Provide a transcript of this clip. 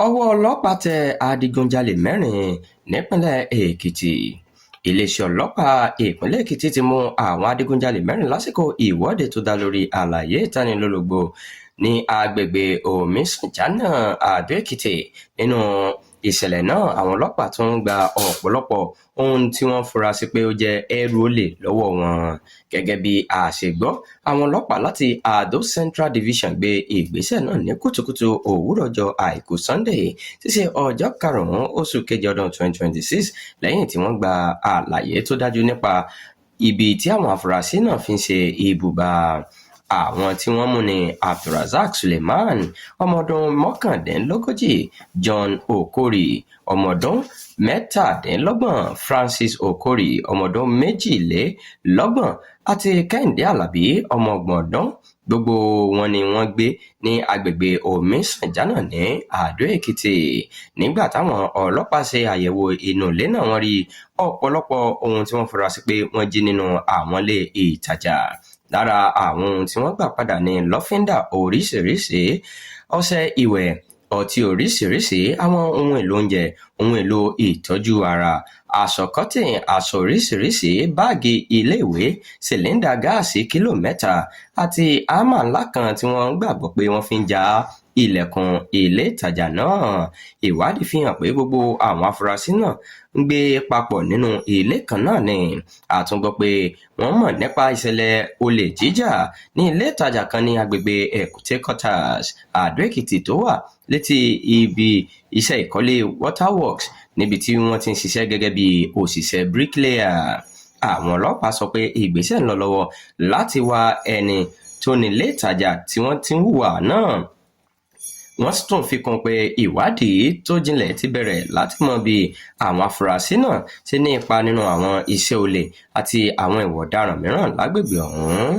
Ọwọ́ ọlọ́pàá tẹ adigunjalè mẹ́rin nípìnlẹ̀ Èkìtì. Iléeṣẹ́ ọlọ́pàá ìpínlẹ̀ Èkìtì ti mú àwọn adigunjalè mẹ́rin lásìkò ìwọ́de tó dá lórí àlàyé ìtanilólobó ní agbègbè Omisanjana, Adó-Èkìtì. Nínú ìṣẹ̀lẹ̀ náà, àwọn ọlọ́pàá tún gba ọ̀pọ̀lọpọ̀ ohun tí wọ́n fura sí pé ó jẹ́ ẹrù olè lọ́wọ́ wọn. Gẹ́gẹ́ bí a ṣe gbọ́, àwọn ọlọ́pàá láti Adó Central Division gbé ìgbésẹ̀ náà ní kùtùkùtù òwúrọ̀ ọjọ́ Àìkú Sunday, tí í ṣe ọjọ́ 5 oṣù keje ọdún 2026, lẹ́yìn tí wọ́n gba àlàyé tó dájú nípa ibi tí àwọn afurasí náà fi ń ṣe ibùba. Àwọn tí wọ́n mú ní Abdulrasaq Suleiman, ọmọ ọdún 39, John Okori, ọmọ ọdún 27, Francis Okori, ọmọ ọdún 32, àti Kẹ́hìndé Alábí, ọmọ 30 ọdún. Gbogbo wọn ni wọ́n gbé ní agbègbè Omisanjana ní Adó-Èkìtì. Nígbà táwọn ọlọ́pàá ṣe àyẹ̀wò inú ilé náà, wọ́n rí ọ̀pọ̀lọpọ̀ ohun tí wọ́n fura sí pé wọ́n jí nínú àwọn ilé ìtajà. Lára àwọn ohun tí wọ́n gbà padà ní lọ́fíńdà oríṣiríṣi, ọṣẹ ìwẹ̀, ọtí oríṣiríṣi, àwọn ohun èlò oúnjẹ, ohun èlò ìtọ́jú ara, aṣọ kọ́tìn, aṣọ oríṣiríṣi, báàgì iléèwé, sìlíńdà gáàsì kílò 3 àti hámà ńlá kan tí wọ́n gbàgbọ́ pé wọ́n fi ń já ilẹ̀kùn ilé ìtajà náà. Ìwádìí fi hàn pé gbogbo àwọn afurasí náà ń gbé papọ̀ nínú ilé kan náà ni. A tún gbọ́ pé wọ́n mọ̀ nípa ìṣẹ̀lẹ̀ olè jíjà ní ilé ìtajà kan ní agbègbè Èkúté Quarters, Adó-Èkìtì, tó wà létí ibi iṣẹ́ ìkọ́lé Waterworks, níbi tí wọ́n ti ń ṣiṣẹ́ gẹ́gẹ́ bí òṣìṣẹ́ bíríkìlẹ́yà. Àwọn ọlọ́pàá sọ pé ìgbésẹ̀ ń lọ lọ́wọ́ láti wá ẹni tó ní ilé ìtajà tí wọ́n ti ń hùwà náà. Wọ́n sì tún fi kún pé ìwádìí tó jinlẹ̀ ti bẹ̀rẹ̀ láti mọ bí àwọn afurasí náà ṣe ní ipa nínú àwọn iṣẹ́ olè àti àwọn ìwà ọ̀daràn mìíràn lágbègbè ọ̀hún.